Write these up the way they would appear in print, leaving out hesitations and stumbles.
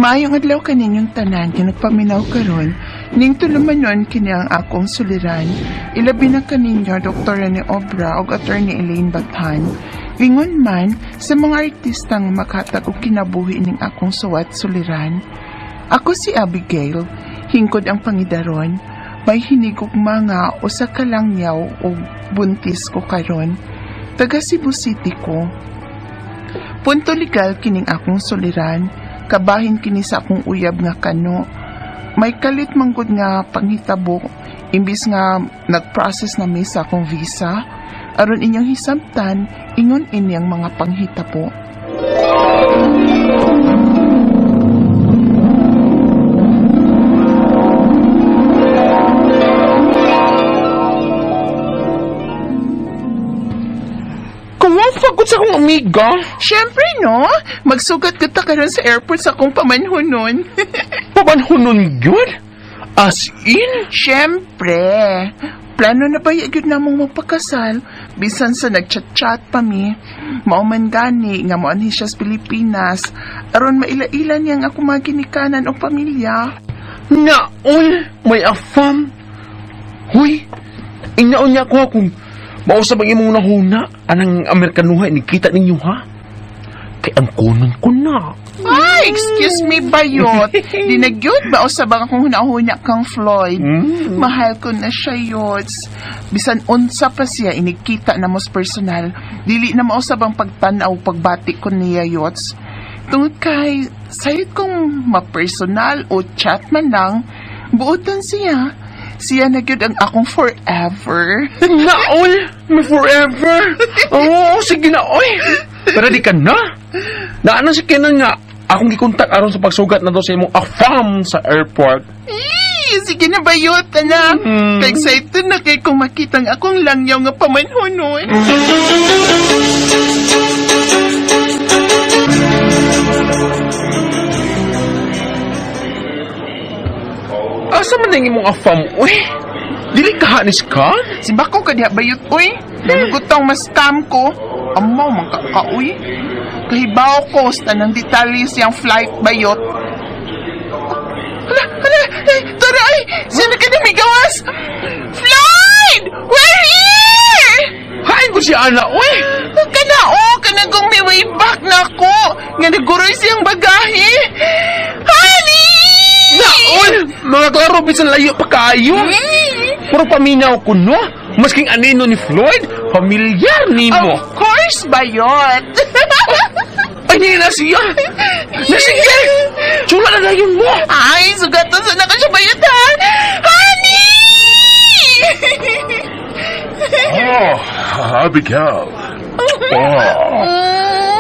Maayong adlaw kaninyong tanan nga nagpaminaw karon ning tulumanon kini ang akong suliran. Ilabi na kaninyo Dr. Rene Obra ug Attorney Elaine Bathan. Ingon man sa mga artista nga makatag og kinabuhi ning akong suwat suliran. Ako si Abigail, hingkod ang pangidaron, may hinigog mga usa ka langyaw og buntis ko karon. Taga Cebu City ko. Punto legal kining akong suliran, kabahin kini sa akong uyab nga kano. May kalit manggod nga panghitabo, imbis nga nag-process na mi sa akong visa, aron inyong hisabtan, ingon ini ang mga panghitabo. Kumafagod sa akong amiga. Siyempre, no? Magsugat ka ta karon sa airport sa akong pamanhunon. Pamanhunon yun? As in? Siyempre. Plano na ba yun namong magpakasal? Bisan sa nagchat-chat pa mi. Mao man gani nga moanhi siya sa Pilipinas. Aron maila-ila niyang ako maginikanan o pamilya. Naon, may afam. Huy, inaon niya ako kung mausap ang imong nahuna. Anang Amerikanuha, inikita ninyo ha? Kay ang kunon ko na. Ay, excuse me, bayot. Di na gyud ba usab ang akong hunahuna kang Floyd? Mahal ko na siya, yots. Bisan unsa pa siya, inikita na mos personal. Dili na mausab ang pagtan-aw pagbati ko niya, yots. Tungod kay, sayot kong mapersonal o chat man lang, buotan siya. Siya na gyud ang akong forever. Naol! May forever! Oo, sige na, oy! Pero di ka na! Naano si Kenan nga, akong gikontak aron sa pagsugat na daw sa imong afam sa airport. Eee, sige na bayot, ana. Ka-excited na kay kung makita ang akong langyaw nga pamanhunon. Asa man ang imong afam, uy? Dili ka hanis ka? Simbako ka diha bayot, uy. Nagutong mas scam ko. Amaw, man ka, uy. Kahibaw ko sa tanang detalye siyang flight bayot. Hala, hala, ay, tara, ay, sino ka na may gawas? Floyd! We're here! Hain ko si Ana, uy! Kana, oh, kana kong may way back na ako. Nga naguroy siyang bagahe. Honey! Naol! Mga klaro, bisan layo pa kayo. Puro paminaw ko, no? Masking anino ni Floyd, familiar nimo. Of course, bayot. Ay, hindi na siya! Nasige! Tsula na dayon mo! Ay, sugatan sa na ka siya bayot, ha? Honey! Oh, Abigail. Oh,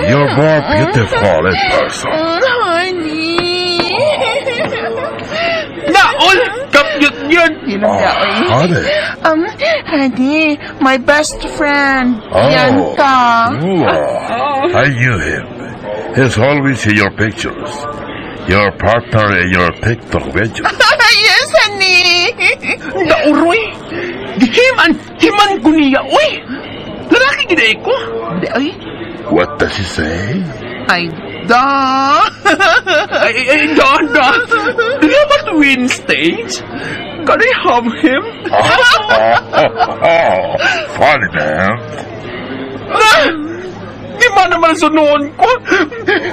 you're more beautiful in person. Honey! Naol! Kapyot yun! Yun ang oy. Honey. Honey, my best friend, Oh. Bianca. Oh, I knew him. He's always in your pictures. Your partner in your TikTok videos. Yes, honey. Nauroy! Gihiman! Himan ko niya, uy! Lalaki gid ko! Di, ay, What does he say? ay, da. Ay, ay, ay, da, da. Do you have a twin stage? Can I have him? Oh, funny man. Na! Di ba naman sunoon ko?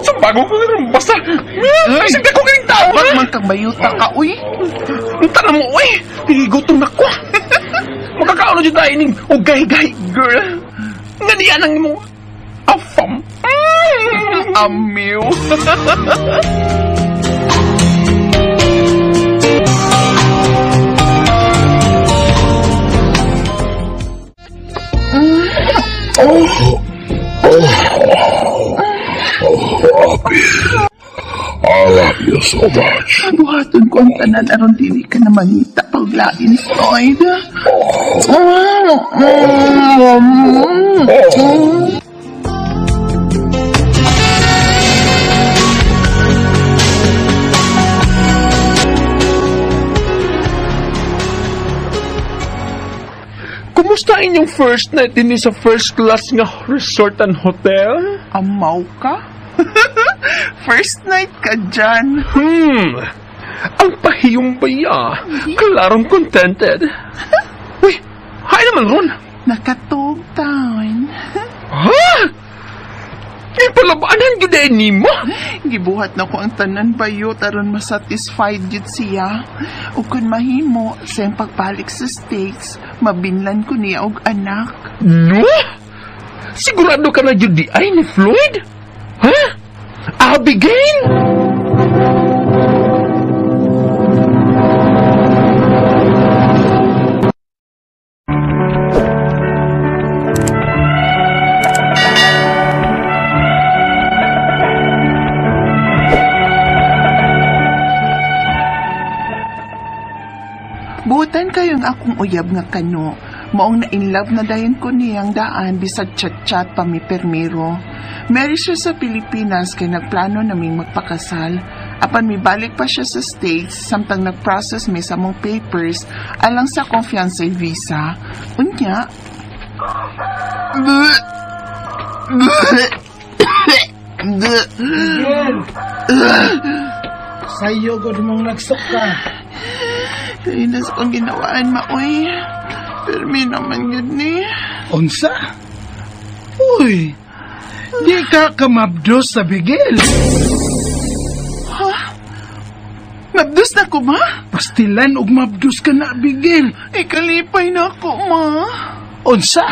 Sa bago ko rin basta. Ay, sige ko kining tao, Wag ha? man kang bayuta ka, uy. Ang tara mo, uy! Higutom na ko. Makakaano dyan tayo ning ugay-gay, girl. Nga niya nang imong afam. Amiw. Oh, Abby. I love you so much. Buhaton ko ang tanan aron dili ka na mangita paglain, Floyd. Kumusta ang inyong first night din sa first class nga resort and hotel? Amaw ka? First night ka dyan. Ang pahiyong baya. Klarong contented. Uy, hay naman ron. Nakatog taon. Ha? Ipalabanan gyud ni mo. Gibuhat na ko ang tanan bayot aron masatisfied gyud siya. Ug kun mahimo sa iyang pagbalik sa States, mabinlan ko niya og anak. No? Sigurado ka na gyud di ay ni Floyd? Ha? Abigail? Buotan kayong akong uyab nga kano. Maong na-inlove na dayon ko niyang daan bisag chat-chat pa mi permiro. Marry siya sa Pilipinas kay nagplano naming magpakasal. Apan mibalik pa siya sa States samtang nagprocess mi sa mong papers alang sa akong fiancé visa. Unya. Sayo god mong nagsuka. Kaya na sa kong ginawaan, maoy. Pero may naman yun ni. Unsa? Uy, di ka kamabdos sa Bigel. Ha? Mabdos na ko, ma? Pastilan og mabdos ka na, Bigel. Ikalipay na ako, ma. Unsa?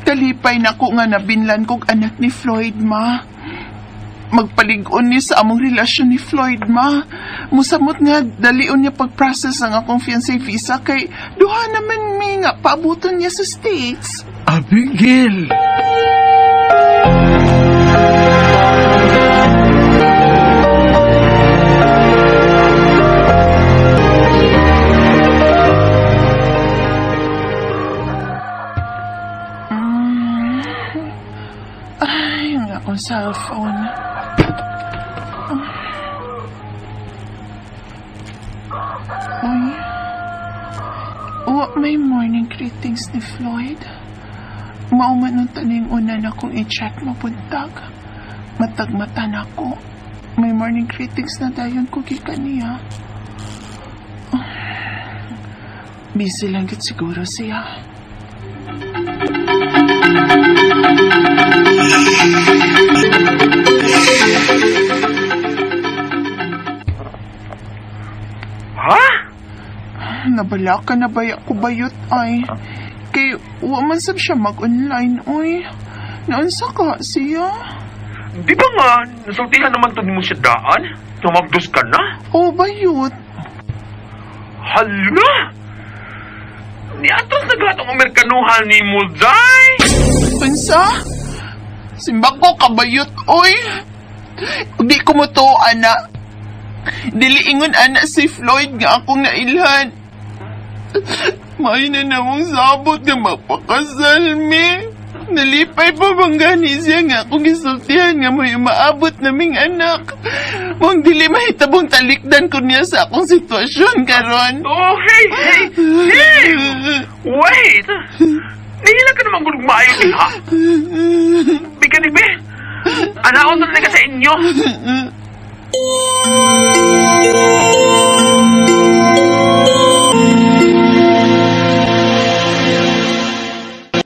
Kalipay na ko nga nabinlan kog anak ni Floyd, ma. Magpalig-on ni sa among relasyon ni Floyd, ma. Musamot nga, dalion niya pag-process ang akong fiancé visa kay duha naman mi nga paabuton niya sa States. Abigail! Ay, ang akong cellphone. Uy. Wa may morning greetings ni Floyd. Mauman nung taning una na kong i-check mabuntag. Matagmata na ko. May morning greetings na dayon ko gikan niya. Busy lang gid siguro siya. Ha? Nabala ka na ba ko bayot ay? Kay wa man sab siya mag-online oy. Naunsa ka siya? Di ba nga, nasultihan naman to mo siya daan? Tumagdos ka na? Oh, bayot. Hala! Niatos na gatong Amerikanuhan ni mo, Zay! Unsa? Simbak ko kabayot oy. Di ko mo to, ana. Dili ingon ana si Floyd nga akong nailhan. May na namong sabot nga mapakasal mi. Nalipay pa bang gani siya nga akong gisultihan nga may umaabot naming anak. Mong dili mahitabong talikdan ko niya sa akong sitwasyon karon. Oh, hey, hey, hey! Wait! Nihila ka naman gulog maayo diha. Bigan ni be. Anaon na ka sa inyo.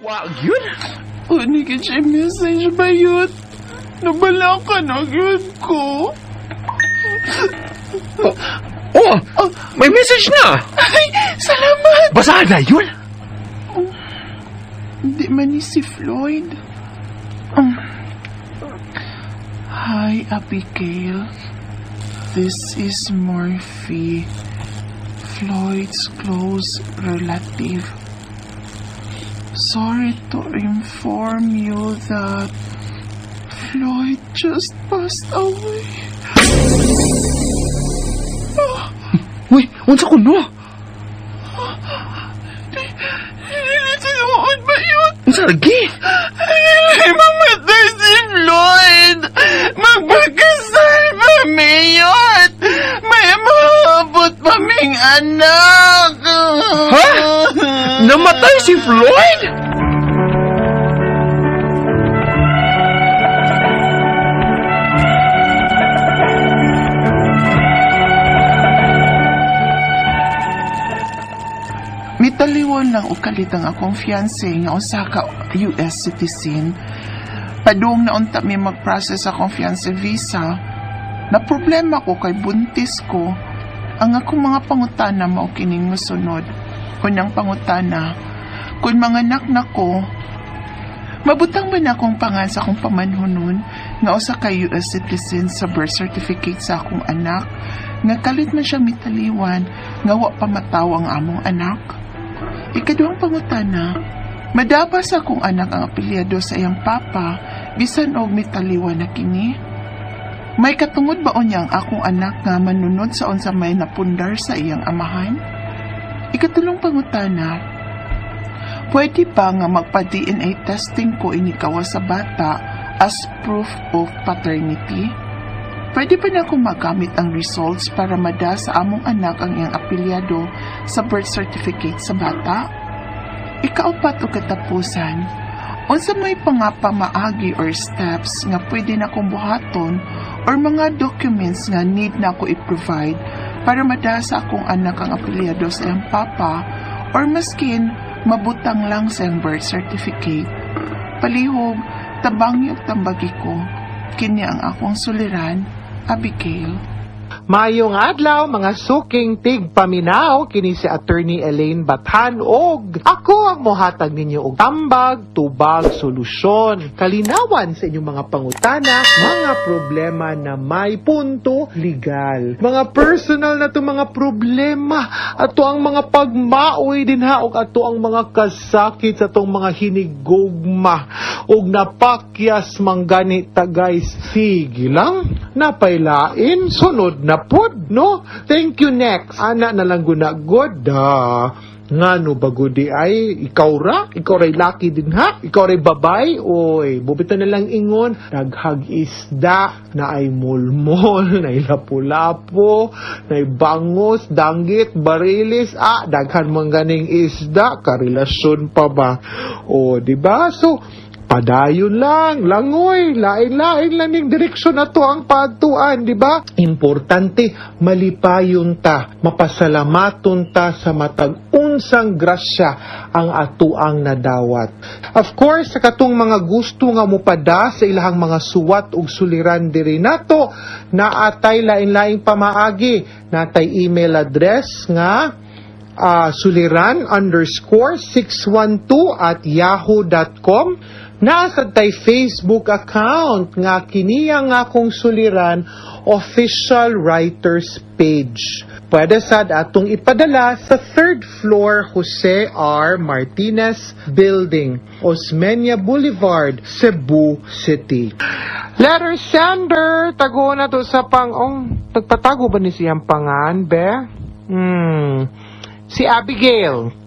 Wag yun. Uni ka siya message ba yun? Nabala ka na yun ko. Oh, may message na. Ay, salamat! Basahan na yun. Hindi man ni si Floyd. Hi, Abigail. This is Murphy, Floyd's close relative. Sorry to inform you that Floyd just passed away. Uy, unsa ko no? Hindi tinuod ba yun? Unsa lagi? Ay, mamatay si Floyd! Magpakasal pa, Mayor! May maabot pa ming anak! Ha? Namatay si Floyd? lang og kalit ang akong fiancé nga usa ka US citizen. Padung na unta mi mag-process sa akong fiancé visa. Na problema ko kay buntis ko. Ang akong mga pangutana mao kining mosunod. Unang pangutana, kung manganak na ko, mabutang ba na akong pangan sa akong pamanhunon nga usa ka US citizen sa birth certificate sa akong anak nga kalit man siya mitaliwan nga wa pa matawo ang among anak? Ikaduhang pangutana, mada ba sa akong anak ang apelyido sa iyang papa bisan og mitaliwan na kini? May katungod ba unya ang akong anak nga manunod sa unsa may napundar sa iyang amahan? Ikatulong pangutana, pwede ba nga magpa-DNA testing ko inikawas sa bata as proof of paternity? Pwede ba na akong magamit ang results para mada sa among anak ang iyang apelyado sa birth certificate sa bata? Ikaupat o katapusan, unsa may pangapamaagi or steps nga pwede na akong buhaton or mga documents nga need na ako i-provide para mada sa akong anak ang apelyado sa iyang papa or maskin mabutang lang sa iyang birth certificate? Palihog, tabangi ug tambagi ko. Kini ang akong suliran, Abigail. Maayong adlaw, mga suking tigpaminaw, kini si Attorney Elaine Bathan og ako ang mohatag ninyo og tambag, tubag, solusyon, kalinawan sa inyong mga pangutana, mga problema na may punto legal. Mga personal na to mga problema, ato ang mga pagmaoy dinha og ato ang mga kasakit sa atong mga hinigugma og napakyas man gani ta, guys. Sige lang, napaylain, sunod na pod, no? Thank you, next. Ana na lang guna god da. Ngano bagudi ay ikaw ra, ikaw ray laki din ha, ikaw ray babay, oy, bubita na lang ingon, daghag isda, na ay mulmol, na ay lapu-lapo, na ay bangos, danggit, barilis, ah, daghan man ganing isda, karelasyon pa ba? O, di ba? So, padayon lang, langoy, lain-lain lang yung direksyon na to ang paadtuan, di ba? Importante, malipayon ta, mapasalamaton ta sa matag unsang grasya ang atuang nadawat. Of course, sa katong mga gusto nga mupada sa ilahang mga suwat ug suliran diri nato, naatay lain-laing pamaagi, natay email address nga suliran_612@yahoo.com. Nasa tay Facebook account nga kiniya nga akong suliran official writers page. Pwede sad atong ipadala sa third floor, Jose R. Martinez Building, Osmeña Boulevard, Cebu City. Letter sender, tago na to sa pang, oh, nagpatago ba ni siyang pangan, be? Si Abigail.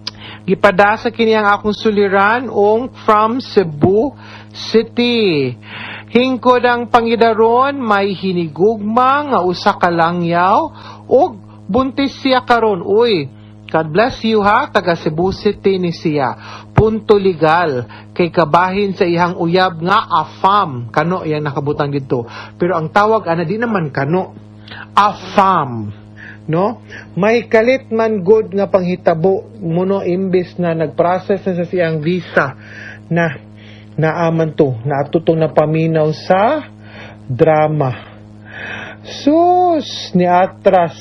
Gipada sa kini ang akong suliran ong from Cebu City. Hingkod ang pangidaron, may hinigugma nga usa ka langyaw ug buntis siya karon. Uy, God bless you ha, taga Cebu City ni siya. Punto legal kay kabahin sa iyang uyab nga afam. Kano iyang nakabutang dito. Pero ang tawag ana di naman kano. Afam, no? May kalit man good nga panghitabo muno imbes na nagprocess na sa siyang visa na naaman to naatutong na paminaw sa drama. Sus, ni atras.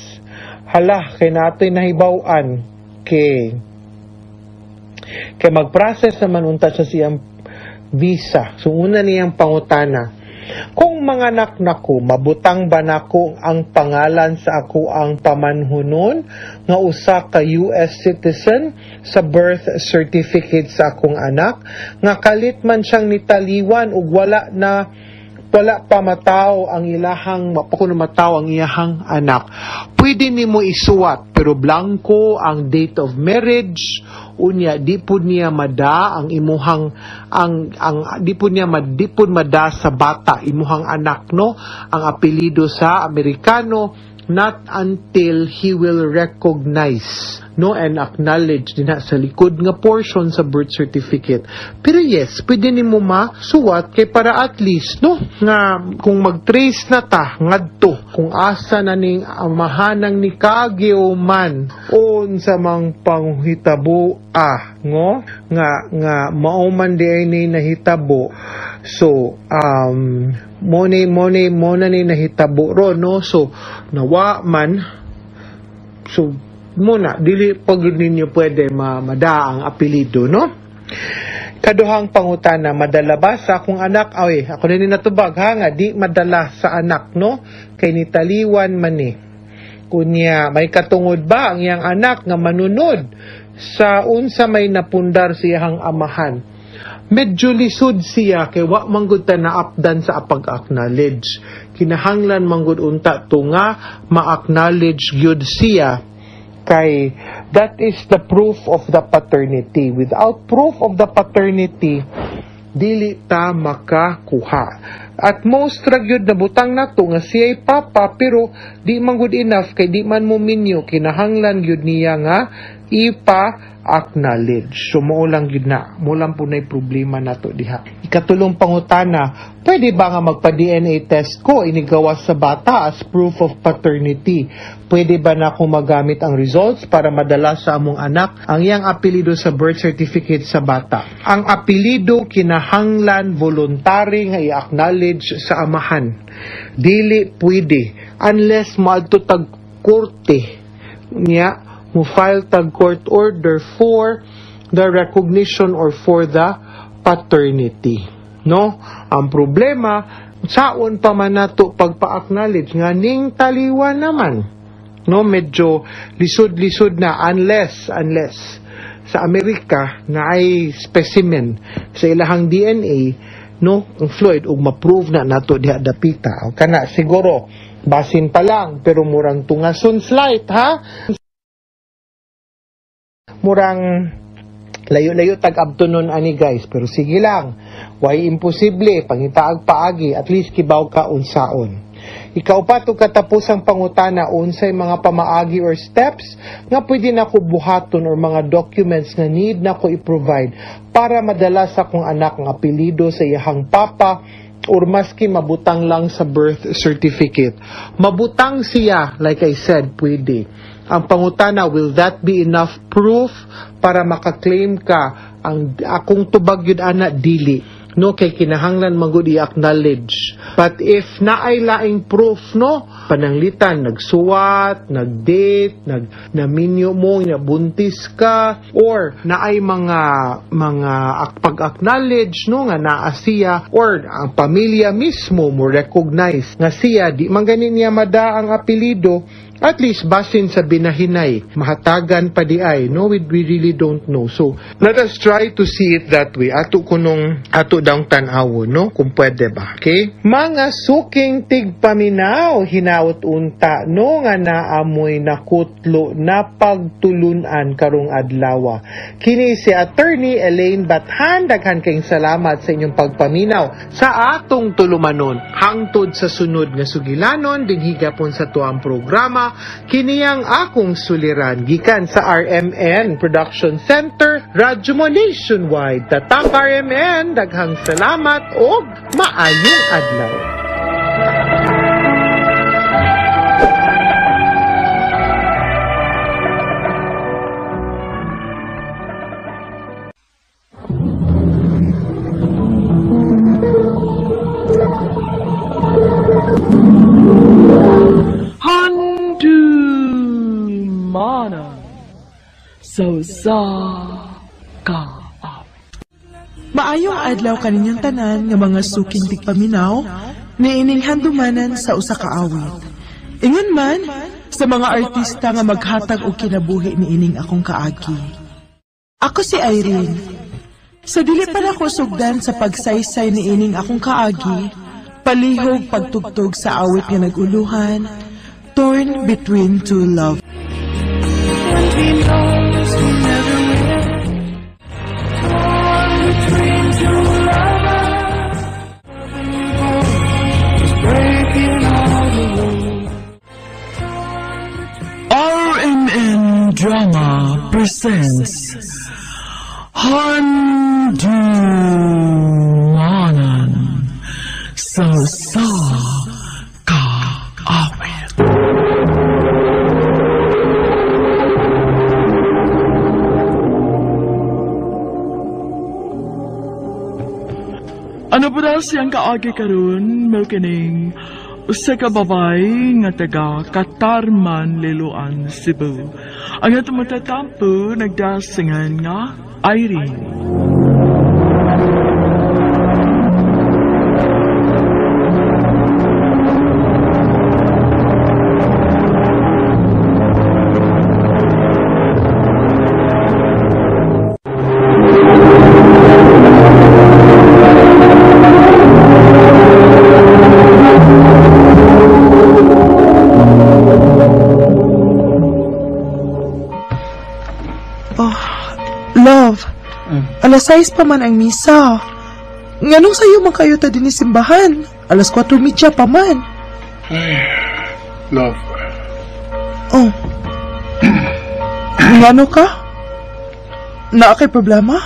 Hala, kay natoy nahibaw-an kay mag-process naman unta sa siyang visa. So una niyang pangutana, kung manganak nako, mabutang ba nako ang pangalan sa ako ang pamanhunon nga usa ka US citizen sa birth certificate sa akong anak nga kalit man siyang nitaliwan ug wala pa mataw ang ilahang pa kuno mataw ang iyahang anak? Pwede nimo isuwat pero blanco ang date of marriage. Unya di pud niya mada ang imuhang ang di pud niya mad, di pud mada sa bata, imuhang anak, no, ang apelyido sa Amerikano, not until he will recognize no, and acknowledge dinha sa likod nga portion sa birth certificate. Pero yes, pwede nimo masuwat kay para at least, no, nga kung mag-trace na ta ngadto kung asa na ning amahanang ni Kagyo man unsa mang panghitabo ngo nga nga mao man di ay ni nahitabo. So mo na ni nahitabo ro, no. So nawa man, so muna dili pag ninyo pwede mada ang apelyido, no. Kaduhang pangutana, madala ba sa akong anak? Ay, ako na natubag ha, nga di madala sa anak, no, kay nitaliwan man ni. Kunya may katungod ba ang iyang anak nga manunod sa unsa may napundar siyang amahan? Medyo lisod siya kay wa manggod ta naapdan sa pag-acknowledge. Kinahanglan manggod unta to nga ma-acknowledge gyud siya kay that is the proof of the paternity. Without proof of the paternity, dili ta makakuha. At most ra gyud nabutang nato nga siya'y papa, pero di man good enough kay di man mo minyo, kinahanglan gyud niya nga ipa-acknowledge. So mao lang gyud na, mo lang po na'y problema nato diha. Ikatulong pangutana, pwede ba nga magpa-DNA test ko inigawas sa bata as proof of paternity? Pwede ba na akong magamit ang results para madala sa among anak ang iyang apelyido sa birth certificate sa bata? Ang apelyido kinahanglan voluntary nga i-acknowledge sa amahan. Dili pwede unless moadto tag korte niya, mo file tag court order for the recognition or for the paternity, no. Ang problema saon pa man nato pagpa-acknowledge nga ning taliwan naman, no, medyo lisod-lisod na unless sa Amerika na ay specimen sa ilahang DNA, no, ang Floyd, ug ma-prove na nato diha dapita. O kana siguro basin pa lang, pero murang tungason slight ha, murang layo-layo tag-abto nun ani guys, pero sige lang, why imposible, pangitaag paagi, at least kibaw ka unsaon. Ikaw pa to katapusang pangutana, unsay mga pamaagi or steps nga pwede na ko buhaton or mga documents nga need na ko i-provide para madala sa akong anak ang apelyido sa iyahang papa or maski mabutang lang sa birth certificate. Mabutang siya, like I said, pwede. Ang pangutana, will that be enough proof para makaklaim ka? Ang akong tubag yun ana, dili. No, kay kinahanglan man gud i-acknowledge. But if naay laing proof, no, pananglitan, nagsuwat, nagdate, naminyo mo, nabuntis ka, or naay mga pag-acknowledge, no, nga naa siya, or ang pamilya mismo mo recognize nga siya, di man gani niya mada ang apelyido, at least basin sa binahinay, mahatagan pa di ay, no, we really don't know. So let us try to see it that way. Ato kunong ato daong tan-awon, no, kung pwede ba. Okay? Mga suking tigpaminaw, hinaot unta, no, nga naamoy nakutlo na pagtulunan karong adlawa. Kini si Attorney Elaine Bathan, daghan kayong salamat sa inyong pagpaminaw sa atong tulumanon. Hangtod sa sunod nga sugilanon, dinhi gapon sa tuang programa, kiniyang akong suliran gikan sa RMN Production Center, Radyo Mo Nationwide. Tatak RMN, daghang salamat og maayong adlaw. So sa ka. Maayong adlaw kaninyong tanan nga mga suking tigpaminaw niining handumanan sa usa ka awit. Ingon man sa mga artista nga maghatag og kinabuhi niining akong kaagi. Ako si Irene. Sa dili pa nako sugdan sa pagsaysay niining akong kaagi, palihog pagtugtog sa awit nga naguluhan, Torn Between Two Love. RMN Drama presents Handumanan sa Kaawit. Ano po na siyang kaagi karon mao kining usa ka babae nga taga Katarman, Liloan, Cebu. Ang atong matatampo nagdasingan nga Irene. Love, alas 6 pa man ang misa. Nganong sayo man kayo ta dinhi simbahan? Alas 4:30 pa man. Ay, love. Oh. Ngano ka? Naa kay problema?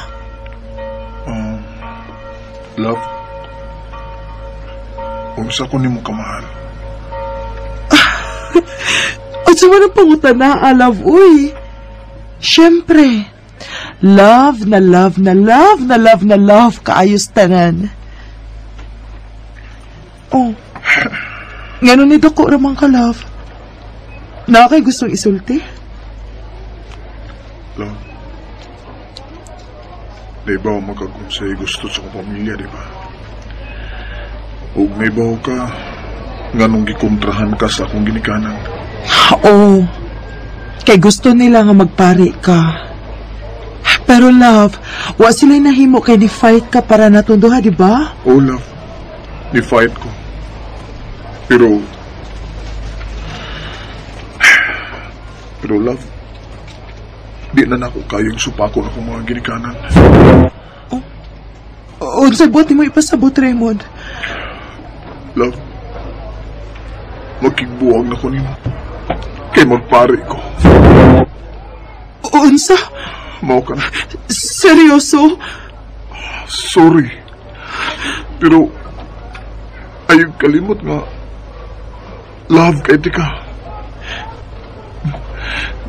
Love, unsa ko nimo kamahal? Unsa man ang pangutana, love, uy? Siyempre, love na love na love na love na love kaayos tanan. Oh. Ngano ni dako ramang ka, love? Naa kay gustong isulti? Love, naibaw magkagunsay gusto sa kong pamilya, di ba? Ug naibaw ka, nganong gikontrahan ka sa akong ginikanan? Oo. Kay gusto nila nga magpari ka. Pero love, wa sila'y nahimo kay ni-fight ka para natunduha, di ba? Oh, love. Ni-fight ko. Pero love, di na nako kayong supakon akong mga ginikanan. Oh, unsay buot nimo ipasabot, Raymond? Love, magkigbuwag na ko nimo. Kay magpari ko. Unsa? Mao ka na. Seryoso? Sorry. Pero, ayaw kalimot nga, love kay tika.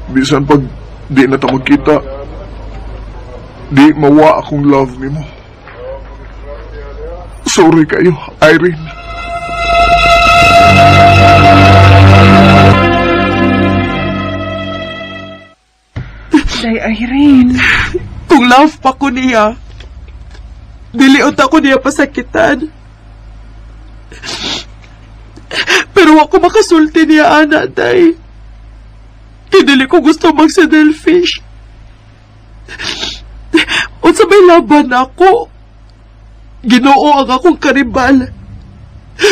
Bisan pag di na ta magkita, di mawa akong love nimo. Sorry kayo, Irene. Day, Irene. Kung love pa ko niya, diliot ako niya pasakitan. Pero ako makasulti niya, ana, day. Kaya dili ko gusto magsadelfish. Unsa may laban ako? Ginoo ang akong karibal.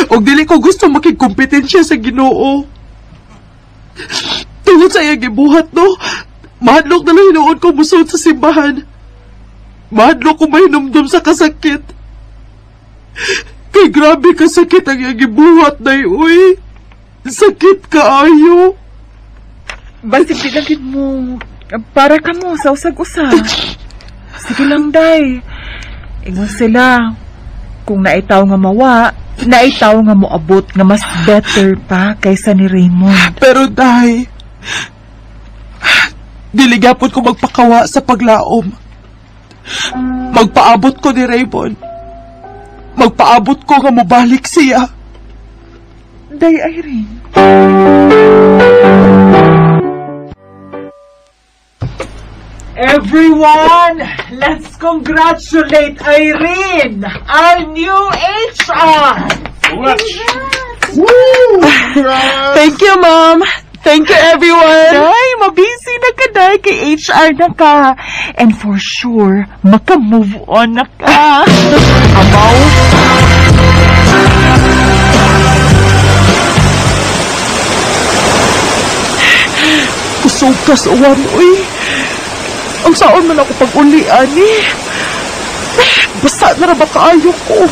Og dili ko gusto makigkompetensya sa Ginoo. Tungod sa iyang gibuhat, no? Mahadlok na lang hinuon ko musuod sa simbahan. Mahadlok ko mahinumdum sa kasakit. Kay grabe kasakit ang iyang gibuhat, day, uy. Sakit kaayo. Basig di lang gid mo. Para ka mo sa usag-usa. Sige lang, day. Ingon sila, kung naitaw nga mawa, naitaw nga moabot nga mas better pa kaysa ni Raymond. Pero, day, dili gyapon ko magpakawa sa paglaom. Magpaabot ko ni Raymond. Magpaabot ko nga mobalik siya. Day, Irene. Everyone, let's congratulate Irene, our new HR! Woo! Thank you, Mom. Thank you, everyone. Day, mabisi na ka, day. Kay HR na ka. And for sure, maka-move on na ka. Amaw. Kusog ka sa uwan, uy. Ang saon man ako pag-uli, ani. Basta na ra ba kaayo ko?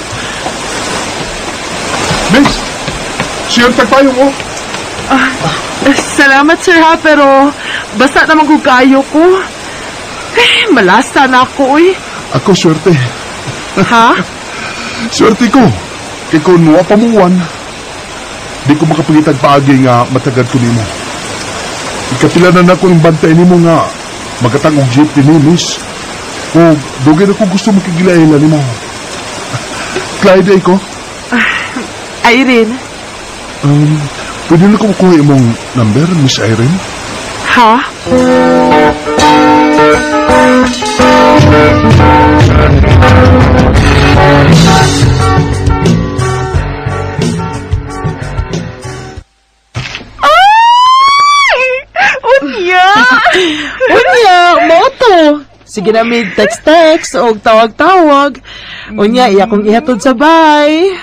Miss, siyang tagpayong, oh. Salamat, sir, ha, pero basta naman kung kaayo ko. Eh, malasa na ako, uy. Ako, swerte. Ha? Swerte ko. Kay kung wa pa mo uwan, di ko makapangitag paagi nga matagad ko nimo. Ikapila na nako yung bantay nimo nga magatang og jeep ni miss. O dugay na ko gusto makigila-ila nimo. Clyde ay ko. Irene. Pwede na ko makuha imong number, Miss Irene? Ha? Ay! Unya! Unya, mo to. Sige na mig text-text o tawag-tawag. Unya, iya kong ihatod sa bay.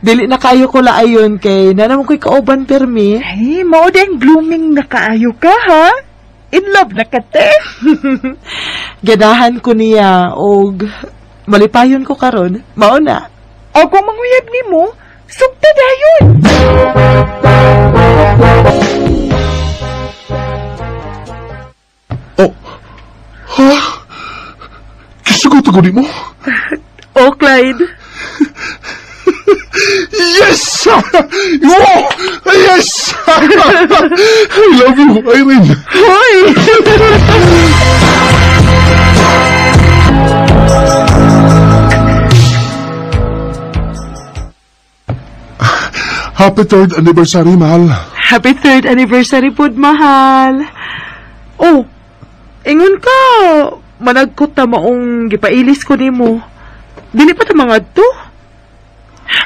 Dili na kayo ko laayon kay nanamon ko'y kauban permi. Ay, mao din blooming na kaayo ka, ha? In love na ka, te. Ganahan ko niya og malipayon ko karon. Mao na. O kung manguyab nimo, sugta dayon. Oh. Ha? Kisugot ako nimo? Oh, Clyde. Yes! Wow! Yes! I love you, Irene. Hoy! Happy third anniversary, mahal. Happy third anniversary pod, mahal. Oh, ingon ka, managkot ta maong gipailis ko nimo. Dili pa ta mga to.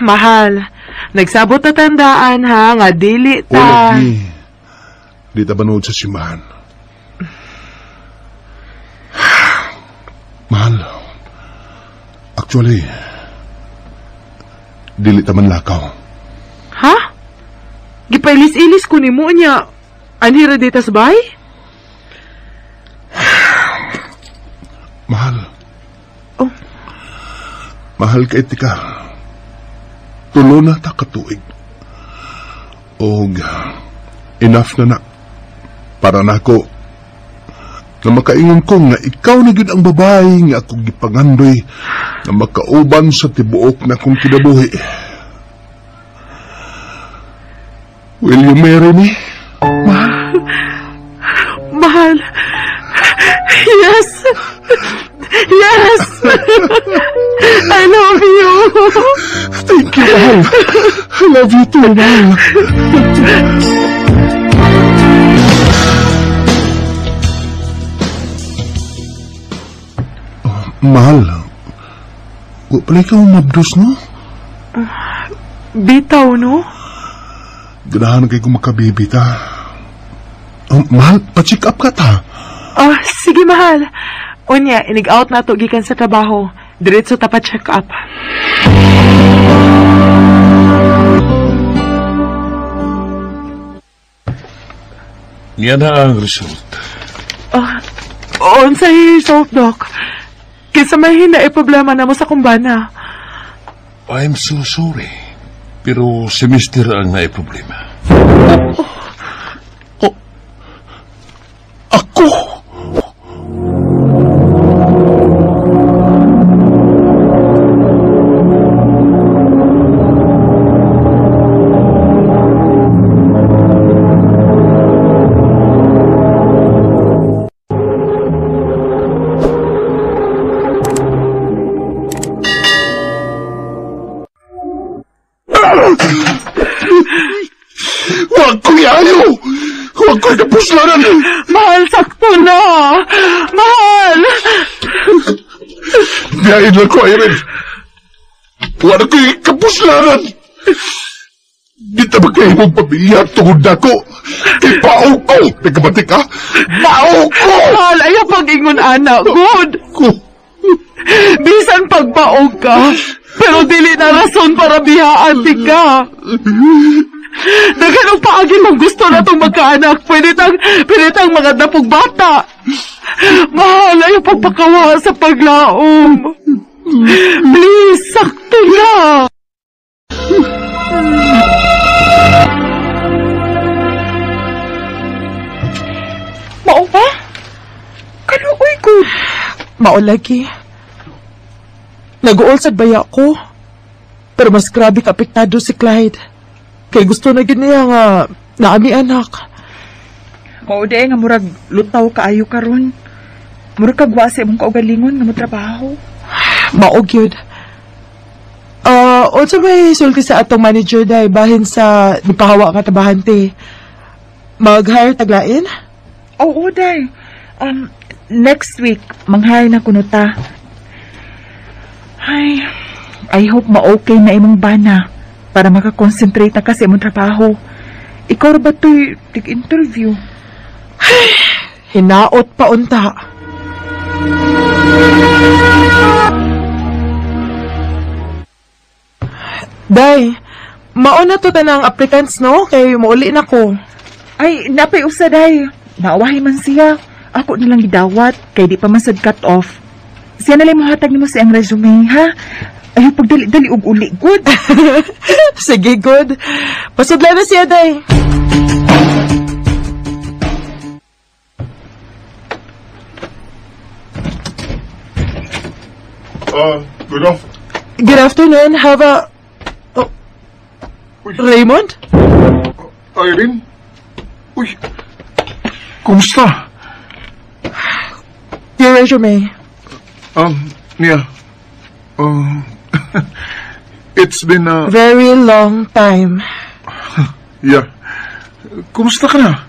Mahal, nagsabot na tandaan ha, nga dili ta. O, lagi. Di ta banood sa simbahan. Mahal, actually, dili ta man lakaw. Ha? Gipailis-ilis ko nimo niya. Anhira dita sa bahay? Mahal. Oh. Mahal kay tika. Tulo na ta katuig. Og enough na na. Para nako na makaingon ko nga ikaw na gyud ang babae nga akong gipangandoy na makauban sa tibuok na akong kinabuhi. Will you marry me? Mahal. Mahal. Yes. Yes. I love you. Thank you, mahal. I love you too, mahal. Oh, mahal. Wa pala ikaw mabdos, no? Bitaw, no? Ganahan kay kong makabibi ta. Oh, mahal, pa-check up ka ta. Oh, sige, mahal. Unya, inig-out na to gikan sa trabaho. Diretso ta pa-check up. Niya na ang result. Oh, unsay result, Doc? Kinsa may hina e problema na mo sa kumbana. I'm so sorry. Pero si Mr. ang naiproblema. Oh. Ako? Huwag ko iayo! Huwag ko ikapuslaran! Mahal, sakto na! Mahal! Biyain lang ko, Irene. Huwag ko ikapuslaran! Di ta magkahimong pamilya tungod na ko. Kay pao ko! Nagkabati ka? Pao ko! Mahal, ayaw pag-ingon, anak. Good! Ko. Bisan pagbaog ka, pero dili na rason para bihaan di ka. Daghan og paagi kung gusto na itong magkaanak. Pwede tang mga dapog bata. Mahal, ayaw pagpakawa sa paglaom. Please, sakto na. Mao ba? Kaluoy ko. Maulagi. Nag-uol sad baya ko. Pero mas grabe ka apektado si Clyde. Kay gusto na gid niya nga naami anak. Mao di nga murag lutaw kaayo karon. Murag kagwa sa imong kaugalingon nga motrabaho. Mao gyud. Unsa may sulti sa atong manager day bahin sa nipahawa nga trabahante? Mag-hire taglain? Oo, day. Next week mang-hire na kuno ta. Ay, I hope ma-okay na imong bana para makakonsentrate na ka sa imong trabaho. Ikaw ra ba to'y tig-interview? Hinaot pa unta. Day, mauna to tanang applicants, no? Kay mauli na ko. Ay, napay usa, day. Naawahi man siya. Ako nilang gidawat, kay di pa man sad cut off. Siya na lang mohatag nimo sa iyang resume, ha? Ay, pagdali-dali og uli, good. Sige, good. Pasudla na siya, day. Good off. Good afternoon. Have a... Oh. Raymond? Irene? Uy, kumusta? Your resume. Nia. It's been a... Very long time. Yeah. Kumusta ka na?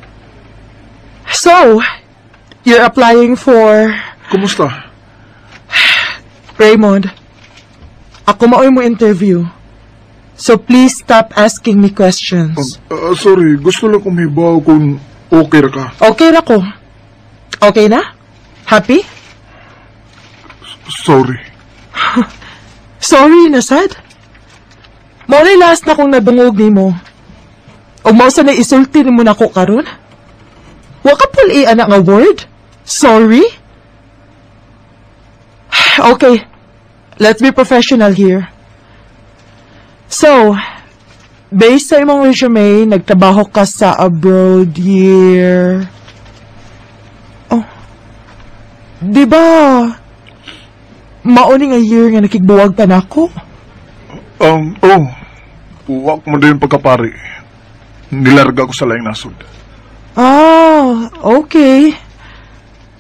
So, you're applying for... Kumusta? Raymond, ako maoy mo interview. So please stop asking me questions. Sorry, gusto lang kong hibaw kung okay ra ka. Okay ra ko. Okay na? Happy? Sorry. Sorry na sad. Mao na last na kong nadungog nimo. Og mao sa na isulti nimo nako karon? Wa ka pul-i ana nga word? Sorry? Okay, let's be professional here. So, based sa imong resume, nagtrabaho ka sa abroad year... Oh, di ba, mauni nga year nga nakigbuwag pa nako? Oh, wak mo din pagkapari. Nilarga ko sa laing nasod. Ah, okay.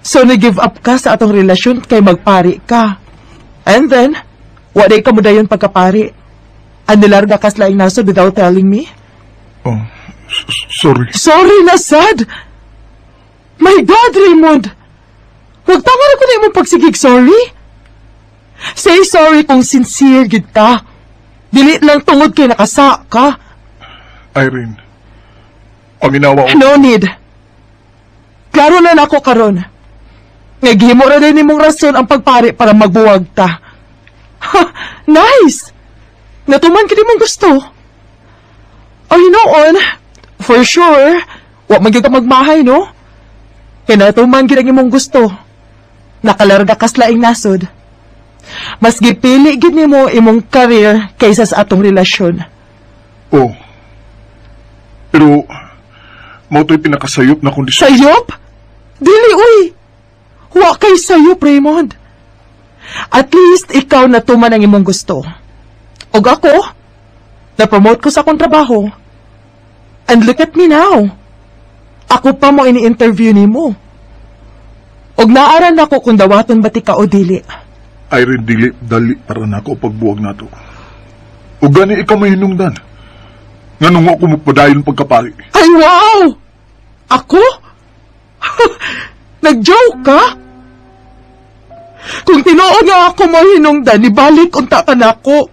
So, nag-give up ka sa atong relasyon kay magpari ka. And then, waday ka mo dayon pagkapari. Ang nilarga ka sa laing nasod without telling me? Oh, sorry. Sorry na, sad! My God, Raymond! Huwag tama na ko na imong pagsigig sorry. Say sorry kung sincere gid ka. Dili lang tungod kay nakasa ka. Irene, paminawa ko. No need. Klaro na nako karon. Naghimo ra din nimong rason ang pagpari para magbuwag ta. Ha, nice! Natuman kini mong gusto. Oh, you know on, for sure, wa man gyud ka magmahay, no? Kay natuman gid ang imong gusto. Nakalarga kas laing nasod. Mas gipili gid nimo imong career kaysa sa atong relasyon. Oh. Pero mao to'y pinakasayop na kondisyon. Sayop? Dili, uy! Wa kay sayop, Raymond. At least ikaw natuman ang imong gusto. Og ako, na-promote ko sa akong trabaho. And look at me now. Ako pa mo ini-interview nimo. Og naaran ako kung dawaton ba ti ka o dili. Irene, dili, dali para nako pagbuwag nato. O gani ikaw may hinungdan. Nganong ako magpadayon pagkapari. Ay, wow! Ako? Nag-joke ka? Kung tinuod nga ako mo hinungdan, ibalik unta ka nako.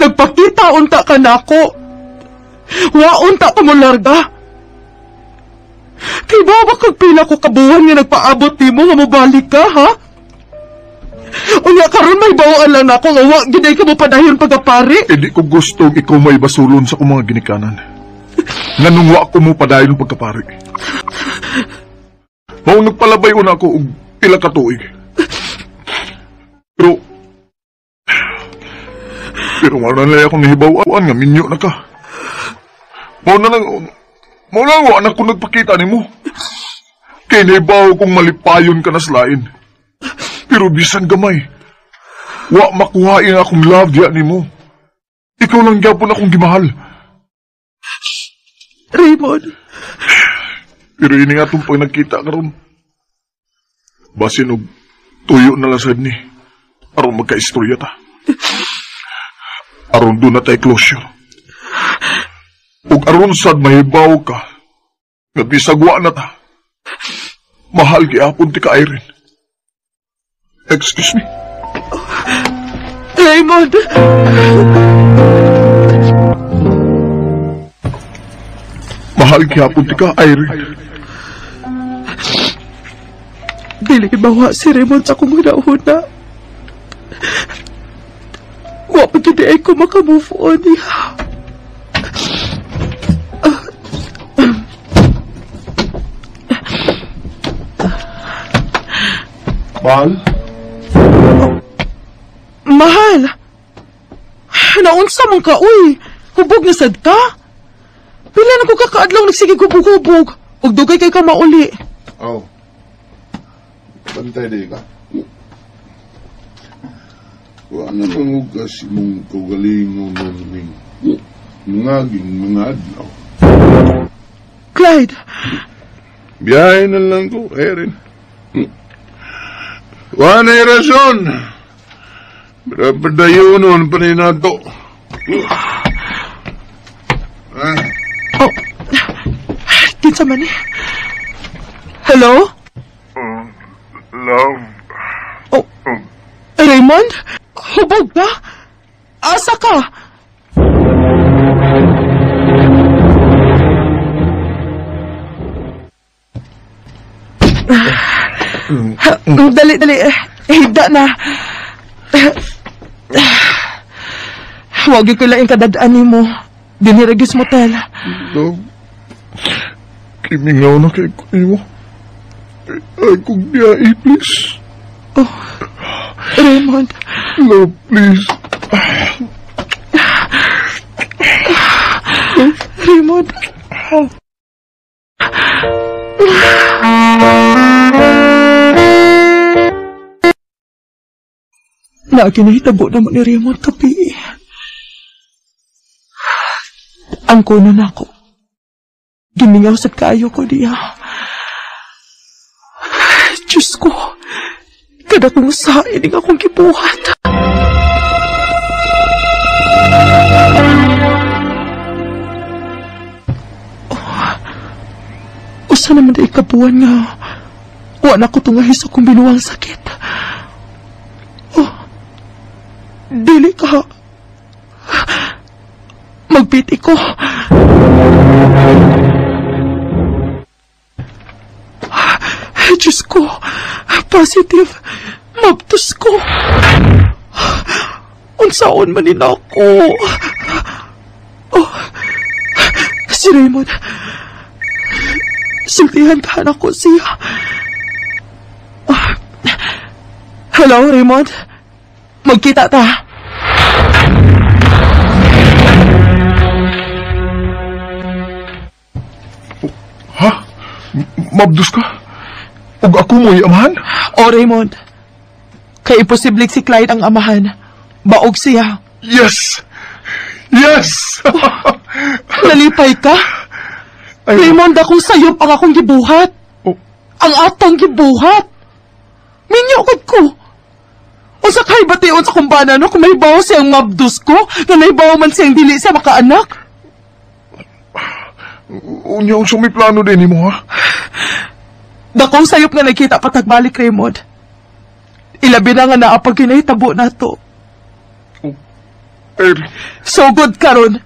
Nagpakita unta ka nako. Wa unta ka mo larga. Kay ba ba kag pila ko kabuhan nga nagpaabot nimo nga mobalik ka, ha? Unya karon may bawaan lang nako nga wa gid ka mo padayon pagkapari. Eh di ko gusto ikaw may basulon sa akong mga ginikanan. Nganong wa ko mo padayon pagkapari. Mao nagpalabay una ako og pila ka tuig. Pero wala na lang akong nahibaw-an nga minyo na ka. Mao na lang wa na ko nagpakita nimo. Kay naibaw kong malipayon ka na slain. Pero bisan gamay, wa makuhain akong love diya nimo. Ikaw lang gyapon akong gimahal. Raymond. Pero ini nga itong pag nagkita karon. Basin og tuyo na lang sad ni. Aron magka-istorya ta. Aron doon na tayo closure. Ug aron sad mahibaw ka. Nga bisag wa na ta. Mahal giapon ti ka, Irene. Excuse me. Raymond! Mahal gihapon ti ka, Irene. Dili bawa si Raymond sa akong huna-huna. Wa pa gid ay ko makamove on niya. Mahal? Oh, mahal! Naunsa man ka, uy! Hubog na sad ka? Pila na ko kakaadlaw nagsige hubog-hubog. Ug dugay kay ka mauli. Oh. Bantay di ka. Wa na mangugas imong kaugalingon ning mangaging mga adlaw. Clyde! Biyahe na lang ko, Erin. Wa na'y rason. Pero padayonon pa ni nato. Oh, kinsa man ni? Hello? Love. Oh, Raymond? Hubog ka? Asa ka? Dali, dali. Higda na. Huwag yung kailaing kadadaan ni mo. Diniragis motel. Love, kimingaw na kay ko. Ay, kung biyai, please. Oh, Raymond. Love, please. Raymond. Oh. Lagi nahitabo naman ni Raymond kapi. Ang kuno na ako. Gimingaw sa kaayo ko diya. Diyos ko, kada kong sain ang akong gibuhat. Oh, usa naman di ikabuan nga wa na ko tungahi sa akong binuang sakit. Oh, dili ka. Magbiti ko. Diyos ko, positive. Mabtos ko. Unsaon man nila ako. Oh, si Raymond. Sultihan ka na ko siya. Oh. Hello, Raymond. Magkita ta. Ha? Mabdos ka? Ug ako mo'y amahan? O, Raymond. Kay imposible si Clyde ang amahan. Baog siya. Yes! Yes! Oh, nalipay ka? Ay, Raymond, akong sayop ang akong gibuhat. Oh. Ang atong gibuhat. Minyokod ko. O sa kay bation sa kumbana, no? Kung may bawo siyang mabdos ko, na naibaw man siyang dili siya makaanak. Unya, unsa may plano din mo, ha? Dakong sayop nga nakita patagbalik, Raymond. Ilabi na nga naapag kinahitabo na to. Oh, er. So good karon.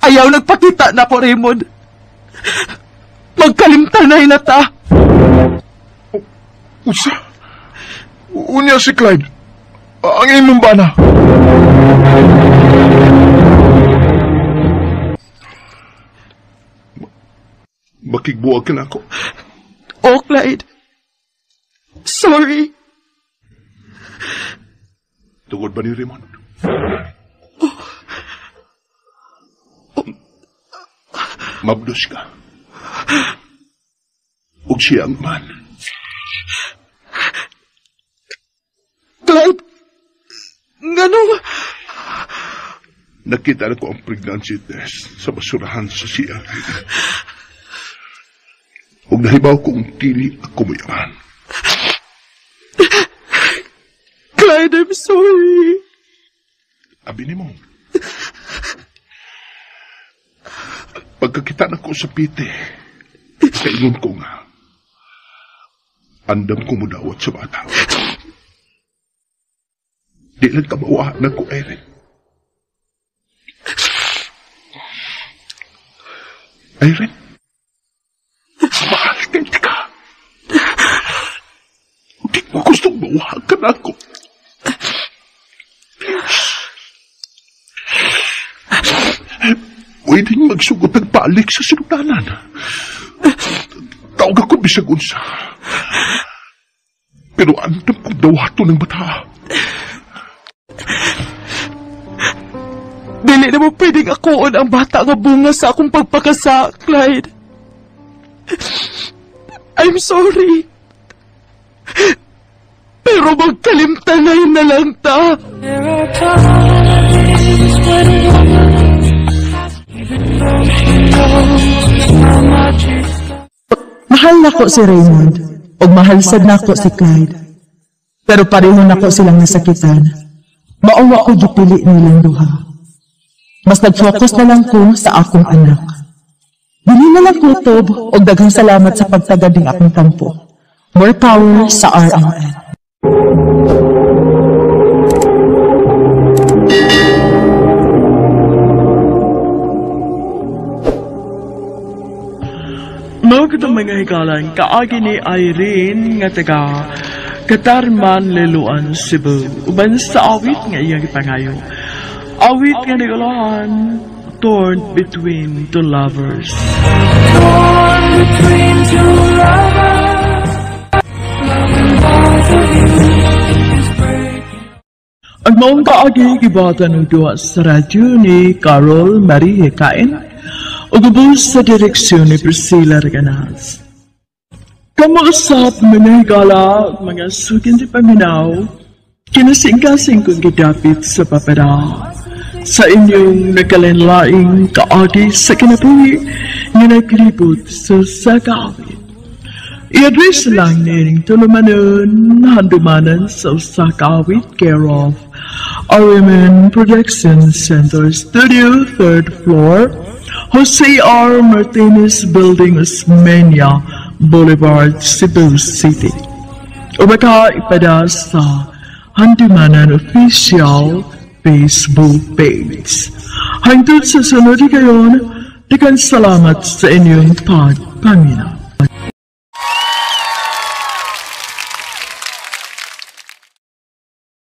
Ayaw nagpakita na ko, Raymond. Magkalimtan na hinata. Oh, unsa? Unya si Clyde. Ang imong bana. Makigbuwag ka na ako. Oh, Clyde. Sorry. Tungod ba ni Raymond? Oh. Oh. Mabdos ka. Ug Og siya ang man. Clyde, nganong... Nakita na ko ang pregnancy test sa basurahan sa siya. Ug nahibaw kong dili ako mayaman. Clyde, I'm sorry. Abi nimo. Pagkakita na ko sa pite, kaingon ko nga, andam ko mudawat sa bata. Di lang kamawa na ko, Irene. Irene, mahal ka ka. Di mo gustong mawahan ka na ako. Pwedeng magsugot ng palik sa sinugdanan. Tawag ako bisag unsa. Pero andam kong dawato ng bata. Dili na mo pwedeng akuon ang bata nga bunga sa akong pagpakasa, Clyde. I'm sorry. Pero magkalimtanay na lang ta. There are times when a woman, even though she knows how much it's Mahal nako si Raymond, ug mahal sad nako si Clyde. Pero pareho nako silang nasakitan. Mao wa ko gipili nilang duha. Mas nag-focus na lang ko sa akong anak. Dili na lang kutob og daghang salamat sa pagtagad ning akong tampo. More power sa RMN. Mao kitong mga higalan, kaagi ni Irene nga taga Katarman, Liloan, Cebu. Uban sa awit nga iyang ipangayo. Awit nga nagulahan, Torn Between Two Lovers. Torn between two lovers, loving both of you is breaking. Ang maong kaagi gibatan og duha sa radyo ni Carol Marie Hekain ug ubos sa direksyon ni Priscilla Reganas. Kamo usap mga higala ug mga sukin di paminaw, kinasingkasing kong gidapit sa papada. Sa inyong nagkalinlaing kaagi sa kinabuhi nga naglibot sa sakaawit. I-address lang nining tulumanon, handumanan sa usa ka awit, care of RMN Production Center Studio, 3rd floor, Jose R. Martinez Building, Osmeña Boulevard, Cebu City. O baka ipada sa Handumanan Official Facebook page. Hangtod sa sunod kayon, daghang salamat sa inyong pagpaminaw.